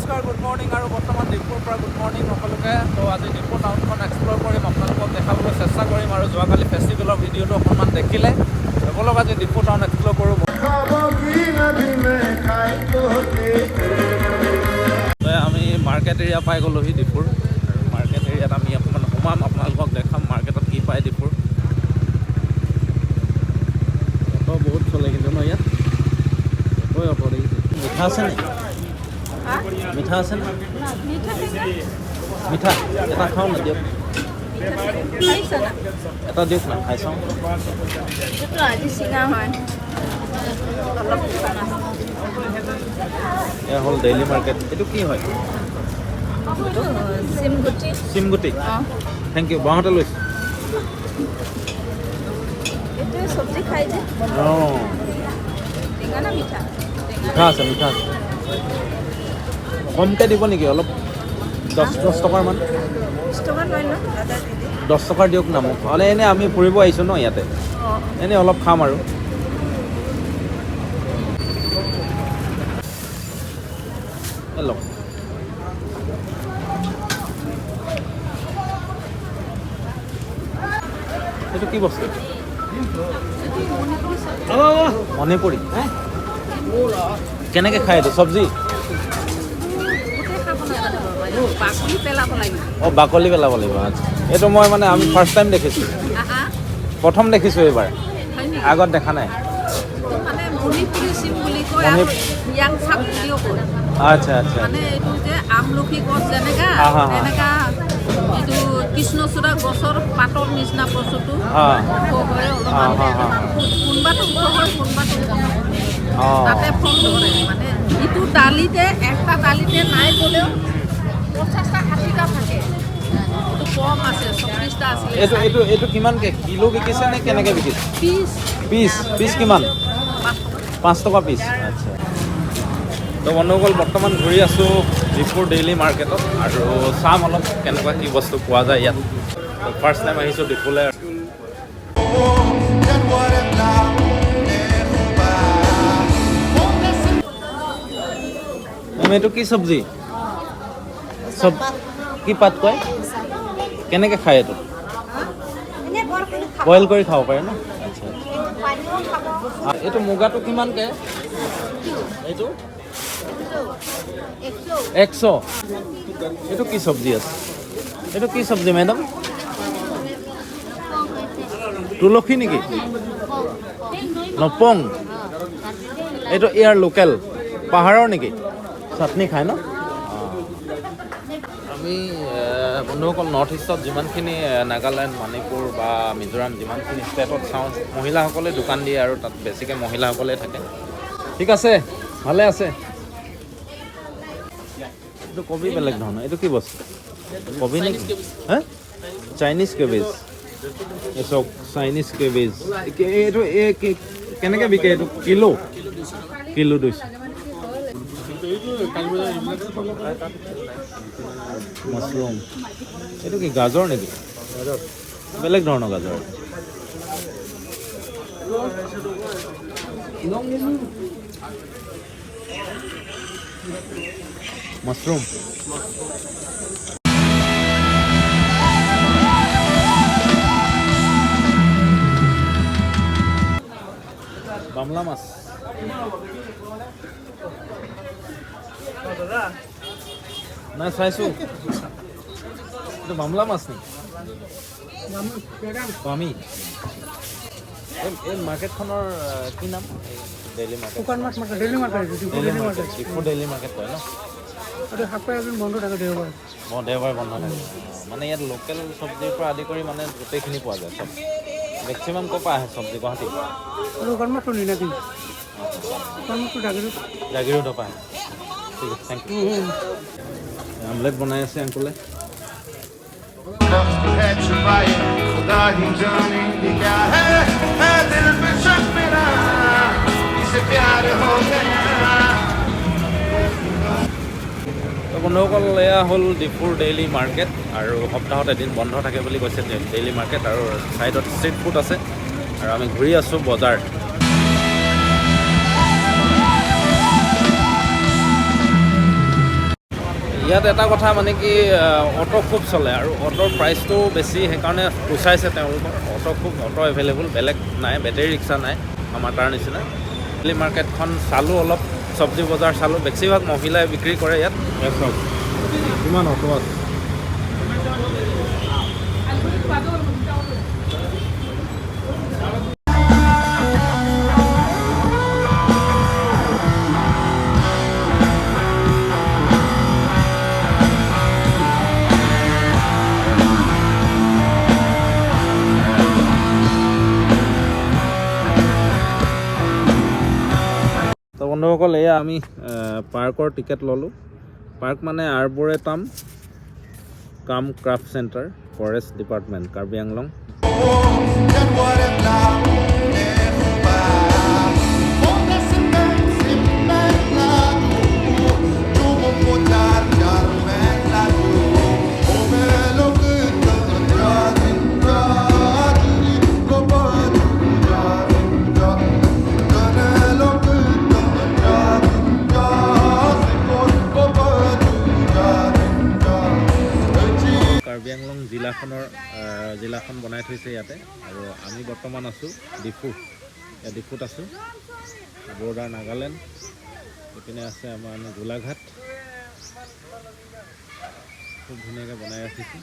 নমস্কাৰ, good morning আৰু বৰ্তমান ডিফুৰ পৰা গুড মৰ্ণিং সকলোকে। তো আজি ডিফু টাউনখন এক্সপ্ল'ৰ কৰিম, আপোনালোকক দেখাবলৈ চেষ্টা কৰিম। আৰু যোৱাকালি ফেষ্টিভেলৰ ভিডিঅ'টো অকণমান দেখিলে। তো ব'লক, আজি ডিফু টাউন এক্সপ্ল'ৰ কৰোঁ। তো আমি মাৰ্কেট এৰিয়া পাই গ'লোহি ডিফুৰ। আৰু মাৰ্কেট এৰিয়াত আমি অকণমান সোমাম, আপোনালোকক দেখাম মাৰ্কেটত কি পায় ডিফুৰ। অট' বহুত চলে কিন্তু ন ইয়াত? অট'ই অট' দেখিছে। মিঠা আছে নে? মিঠা আছে নে? মিঠা এটা খাওঁ না, দিয়ক। এটা দিয়ক না, খাই চাওঁ। আজি চিঙা হয় অলপ দোকান আছে। এয়া হ'ল ডেইলি মাৰ্কেট। এইটো কি হয়? চিমগুটি। চিমগুটি। অঁ। Thank U. বাওঁহাতে লৈছোঁ। এইটোৱে চব্জি খাই যে। অঁ। টেঙা না মিঠা? টেঙা। মিঠা আছে, মিঠা আছে। কমকৈ দিব নেকি অলপ? 10 টকাৰ মান। 20 টকা লয় ন দাদা, দিদি? 10 টকাৰ দিয়ক না মোক। হ'লে এনেই আমি ফুৰিব আহিছোঁ ন ইয়াতে। অঁ। এনেই অলপ খাম আৰু। এই লওক। এইটো কি বস্তু? মণিপুৰী। কেনেকৈ খায় এইটো চব্জি? গোটেই খাব নাজানে বাবা, বাকলি পেলাব লাগিব। অঁ, বাকলি পেলাব লাগিব। আচ্ছা, এইটো মই মানে আমি ফাৰ্ষ্ট টাইম দেখিছোঁ। আহা। প্ৰথম দেখিছোঁ এইবাৰ। হয় নেকি? আগত দেখা নাই। এইটো মানে মণিপুৰী চিম বুলি কয় আৰু ইয়াং চাক বুলিও কয়। আচ্ছা আচ্ছা মানে এইটো যে আমলখি গছ যেনেকা, হা, হা, হা। তেনেকা এইটো কৃষ্ণচূড়া গছৰ পাতৰ নিচিনা বস্তুটো ওখ হয় অলপমান। হা, হা, হা। কোনোবাটো ওখ হয়, কোনোবাটো ওখ নহয়। তাতে ফল ধৰে। মানে ইটো দালিতে, একটা দালিতে নাই গ'লেও 50টা 60টা থাকে। এইটো কম আছে, 40টা আছিলে। এইটো কিমানকৈ কিলো বিকিছে নে কেনেকৈ বিকিছে? পিচ। পিচ কিমান? 5 টকা। 5 টকা পিচ, আচ্ছা। তো বন্ধুসকল, বৰ্তমান ঘূৰি আছোঁ ডিফুৰ ডেইলি মাৰ্কেটত আৰু চাম অলপ কেনেকুৱা কি বস্তু পোৱা যায় ইয়াত। ফাৰ্ষ্ট টাইম আহিছোঁ ডিফুলৈ। মেম, এইটো কি চব্জি? চব কি পাত কয়? কেনেকৈ খায় এইটো? বইল কৰি খাব পাৰে ন? আচ্ছা আচ্ছা। এইটো মুগাটো কিমানকৈ? এইটো 100। এইটো কি চব্জি আছে? এইটো কি চব্জি মেডাম? তুলসী নেকি? নপং। এইটো ইয়াৰ লোকেল পাহাৰৰ নেকি? চাটনি খায় ন? আমি বন্ধুসকল, নৰ্থ ইষ্টত যিমানখিনি নাগালেণ্ড, মণিপুৰ বা মিজোৰাম যিমানখিনি ষ্টেটত চাওঁ, মহিলাসকলে দোকান দিয়ে আৰু তাত বেছিকৈ মহিলাসকলে থাকে। ঠিক আছে, ভালে আছে। এইটো কবি বেলেগ ধৰণৰ। এইটো কি বস্তু? কবি নেকি? হে, চাইনিজ কেবেজ। এই চাওক, চাইনিজ কেবেজ। এইটো এই কেনেকৈ বিকে এইটো? কিলো? কিলো 200। মাছৰুম। এইটো কি গাজৰ নেকি? বেলেগ ধৰণৰ গাজৰ। মাছৰুম। বামলা মাছ নাই চাইছোঁ। এইটো বামলা মাছ নেকি? বামী। এই মাৰ্কেটখনৰ কি নাম? Daily market. শুকান মাছ market, daily market, Diphu. Daily daily market. Market. Diphu daily market কয় ন? আৰু সপ্তাহে এদিন বন্ধ থাকে, দেওবাৰ। অঁ, দেওবাৰে বন্ধ থাকে। মানে ইয়াত লোকেল চব্জিৰ পৰা আদি কৰি মানে গোটেইখিনি পোৱা যায়। চব মেক্সিমাম ক'ৰ পৰা আহে চব্জি? গুৱাহাটী? আৰু শুকান মাছটো নি নাকি? শুকান মাছটো জাগিৰোড। জাগিৰোডৰ পৰা আহে। ঠিক আছে, thank U. Omelette বনাই আছে আংকুলে। है छुपाए खुदा ही जाने ये क्या है, है दिल पे शक मेरा, इसे प्यार हो गया। তো বন্ধুসকল, এয়া হ'ল ডিফুৰ ডেইলি মাৰ্কেট আৰু সপ্তাহত এদিন বন্ধ থাকে বুলি কৈছে ডেইলি মাৰ্কেট। আৰু ছাইডত ষ্ট্ৰীট ফুড আছে আৰু আমি ঘূৰি আছোঁ বজাৰ। ইয়াত এটা কথা মানে কি, অ'টো খুব চলে আৰু অ'টোৰ প্ৰাইচটো বেছি, সেইকাৰণে পোচাইছে তেওঁলোকৰ। অ'টো খুব, অ'টো এভেইলেবল, বেলেগ নাই, বেটেৰী ৰিক্সা নাই আমাৰ তাৰ নিচিনা। ডেইলি মাৰ্কেটখন চালোঁ, অলপ চব্জি বজাৰ চালোঁ, বেছিভাগ মহিলাই বিক্ৰী কৰে ইয়াত। চাওক কিমান অ'টো আছে। তো বন্ধুসকল, এয়া আমি পাৰ্কৰ টিকেট ল'লোঁ। পাৰ্ক মানে Arboretum cum craft centre, forest department, Karbi Anglong. Karbi Anglong জিলাখনৰ জিলাখন বনাই থৈছে ইয়াতে। আৰু আমি বৰ্তমান আছোঁ ডিফু, ইয়াত ডিফুত আছোঁ, বৰ্ডাৰ নাগালেণ্ড। এইপিনে আছে আমাৰ গোলাঘাট। খুব ধুনীয়াকৈ বনাই ৰাখিছে।